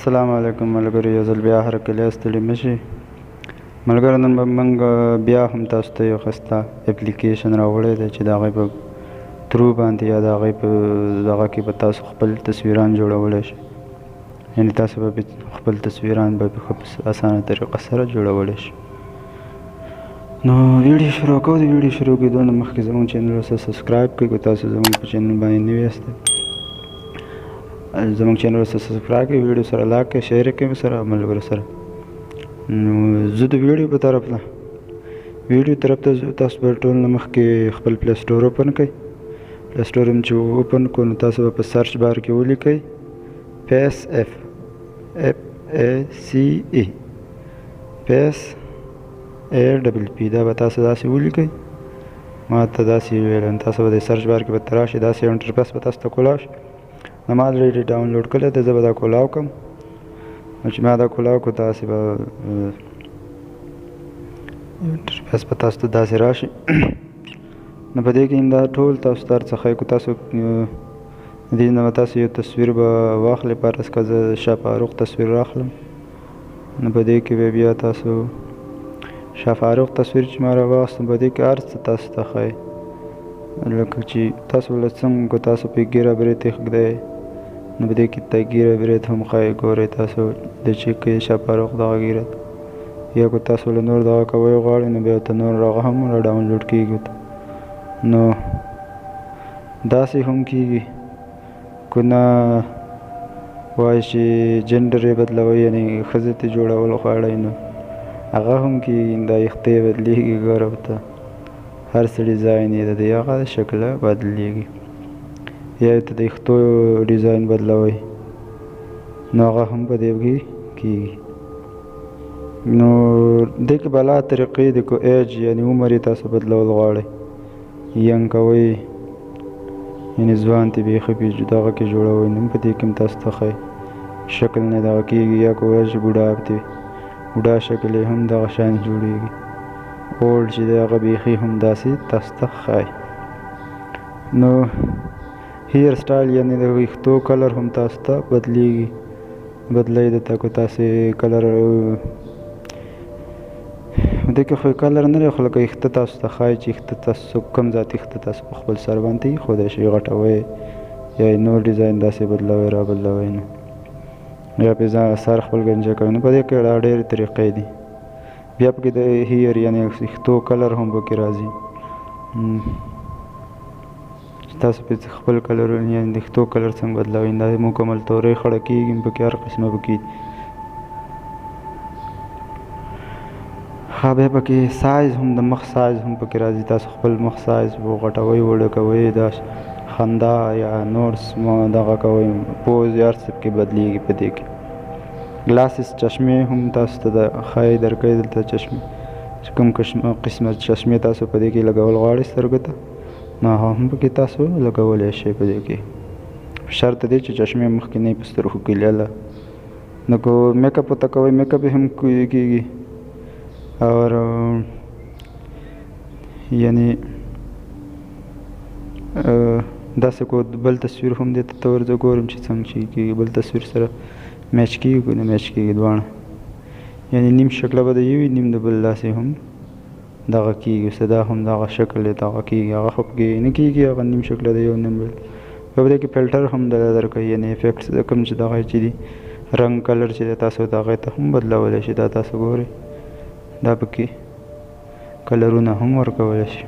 السلام علیکم ملګرو، یو ځل بیا هرکلی ستړي مه شئ. ملګرو، نن به موږ بیا هم تاسو ته یو ښایسته اپلیکیشن راوړی دی چې د هغې په ترو باندې یا د هغې په دغه کې به تاسو خپل تصویران جوړولی شئ. یعنې تاسو به خپل تصویران به په ښه اسانه طریقه سره جوړولی شئ. نو ویډیو شروع کوو. د ویډیو شروع کېدو نه مخکې زموږ چینل ورسره subscribe کړئ. که تاسو زموږ په چینل باندې نوي یاست، زموږ چینل ورسره subscribe کړئ، ویډیو سره like کړئ، share کړئ سره ملګرو سره. نو زه د ویډیو په طرف ته ویډیو طرف ته ځو. تاسو به ټول نه مخکې خپل Play Store open کړئ. Play Store هم چې open کړو، نو تاسو به په search bar کې ولیکئ Face App، F A C E، Face A double P. دا به تاسو داسې ولیکئ، ما ته داسې ویل. تاسو به د search bar کې به راشي، داسې یو interface به تاسو ته کولاو شي. نو ما already download کړی دی، زه به دا کولاو کړم. نو چې ما دا کولاو کړو، داسې به interface به تاسو ته داسې راشي. نو په دې کې دا ټول تاسو ته هر څه ښایي. که تاسو دې نه به تاسو یو تصویر به واخلئ، فرض که زه شاه فاروق تصویر راخلم، نو په دې کې به بیا تاسو شاه فاروق تصویر چې ما راواخیست، په دې کې هر څه تاسو ته ښایي. لکه چې تاسو له څنګه که تاسو پې ږیره برېت ږدئ، نو په دې کې ته ږیره برېت هم ښایي. ګورئ تاسو د چې کې شاه فاروق دغه ږیره، یا که تاسو له نور دغه کوئ غواړئ، نو بیا ورته نور هغه هم را download کېږي. نو داسې هم کېږي. که نه وایي چې جنډر یې بدلوئ، یعنې ښځې ته جوړول غواړئ، نو هغه هم کېږي. دا ویښته یې بدلېږي، ګوره ورته هر څه ډیزاین یې د دې هغه شکله بدلېږي. یا ته د ویښتو ډیزاین بدلوئ، نو هغه هم په دې کې کېږي. نو دې کې بلا طریقې دي. که age یعنې عمر یې تاسو بدلول غواړئ، young کوئ، یعنې ځوان ته بیخي پې دغه کې جوړوئ، نو په دې کې هم تاسو ته ښایي شکل نه دغه کېږي. یا که وایي چې بوډا دی، بوډا شکل یې هم دغه شان جوړېږي. old چې دی هغه بیخي هم داسې تاسو ته ښایي. نو hair style یعنې د ویښتو color هم تاسو ته بدلېږي، بدلوي درته. که تاسې color دې کې خو یې color نه دی، خو لکه ویښته تاسو ته ښایي چې ویښته تاسو کوم ذات ویښته تاسو په خپل سر باندې ایښودی شئ، غټوئ یا یې نور ډیزاین داسې بدلوئ را بدلوئ، نو یا پې ځان سر خپل ګنجه کوئ. نو په دې کې دا ډېرې طریقې دي. بیا پکې د hair یعنې ویښتو color هم پکې راځي، چې تاسو پې خپل color یعنې د ویښتو color څنګه بدلوئ. دا مکمل تورې خړه کېږي پکې، هر قسمه پکې. ښه، بیا پکې سایز هم، د مخ سایز هم پکې راځي. تاسو خپل مخ سایز وغټوئ، وړوکوئ، دا خندا یا نور دغه کوئ، پوز یا هر څه پکې بدلېږي په دې کې. glasses چشمې هم تاسو ته د ښایي درکوي. دلته چشمې چې کوم قسمه چشمې تاسو په دې کې لګول غواړئ سترګو ته، نو هغه هم پکې تاسو لګولی شئ په دې کې. شرط دی چې چشمې مخکې نه په سترګو کې لاله. نو که میک اپ ورته کوئ، میک اپ یې هم کېږي. اور یعنې داسې کو بل تصویر هم دې ته ورځه ګورم چې څنګه چې کېږي، بل تصویر سره match کېږي که نه match کېږي دواړه. یعنې نیم شکله به د یو وي، نیم د بل، داسې هم دغه کېږي. اوس دا هم دغه شکل دی دغه کېږي، هغه خو پکې نه کېږي، هغه نیم شکله د یو نیم بل. په دې کې فلټر هم درکوي، یعنې effect کوم چې دغه چې دي رنګ color چې دی تاسو دغه ته هم بدلولی شئ. دا تاسو ګورئ، دا پکې کلرونه هم ورکولی شي.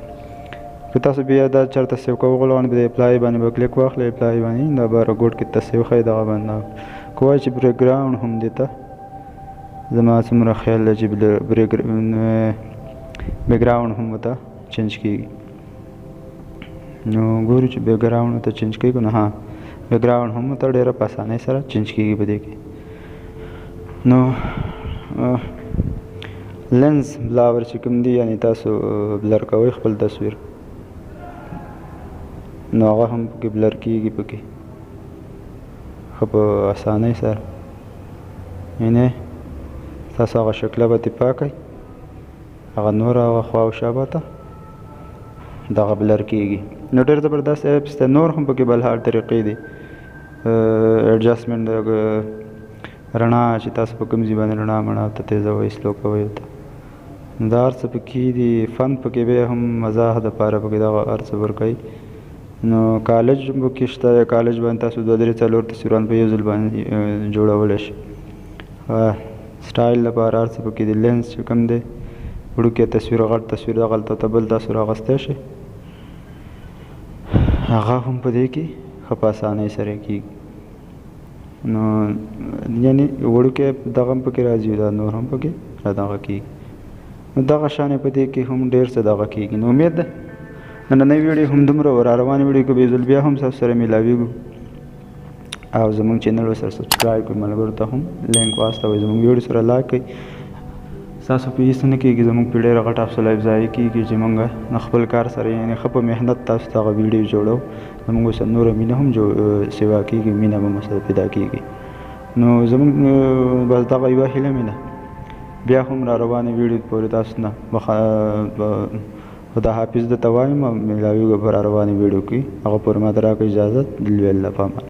که تاسو بیا دا چېرته save کول غواړئ، په دې apply باندې به کلیک واخلئ. apply باندې دا باره ګوټ کې ته save ښایي دغه باندې. که وایي چې background هم دې ته، زما څومره خیال دی چې background هم ورته change کېږي. نو ګورو چې background ورته change کېږي که نه. ها، background هم ورته ډېره په اسانۍ سره change کېږي په دې کې. نو lens blur چې کوم دی، یعنې تاسو blur کوئ خپل تصویر، نو هغه هم پکې blur کېږي پکې ښه په اسانۍ سره. یعنې تاسو هغه شکله به ترې پاکئ، هغه نور هغه خوا او شا به ته دغه blur کېږي. نو ډېر زبردست apps دی. نور هم پکې بلها طریقې دي، adjustment رڼا چې تاسو په کوم ځای باندې رڼا مڼا ته تیزوئ، سلو کوئ ورته. نو دا هر څه پکې دي، فن پکې بیا هم مزاح دپاره پکې دغه هر څه ورکوي. نو کالج هم پکې شته، کالج باندې تاسو دوه درې څلور تصویران په یو ځل باندې جوړولی شئ. سټایل لپاره هر څه پکې دي. لینز چې کوم دی، وړوکی تصویر غټ تصویر دغلته ته بل تاسو راغستی شئ، هغه هم په دې کې ښه په اسانۍ سره کېږي. نو یعنی وړوکی دغه هم پکې راځي، دا نور هم پکې را دغه کېږي. نو دغه شان په دې کې هم ډېر څه دغه کېږي. نو امید ده نننۍ ویډیو هم دومره وه، را روانې ویډیو کې به یو ځل بیا هم ستاسو سره میلاویږو. او زمونږ چینل سره سبسکرایب کړئ، ملګرو ته هم لینک واستوئ، زمونږ ویډیو سره لایک کړئ. ستاسو په هېڅ نه کېږي، زمونږ په ډېره غټه حوصله افزایي کېږي چې مونږ د خپل کار سره یعنې ښه په محنت تاسو ته هغه ویډیو جوړو، زمونږ سره نوره مینه هم سیوا کېږي، مینه به مو سره پیدا کېږي. نو زمونږ بس دغه یوه هیله مې ده، بیا هم را روانې ویډیو پورې تاسو نه خدا حافظ درته وایم، او میلاویږو په را روانې ویډیو کې. هغه پورې ما ته راکړئ اجازت. دل ویل په امان.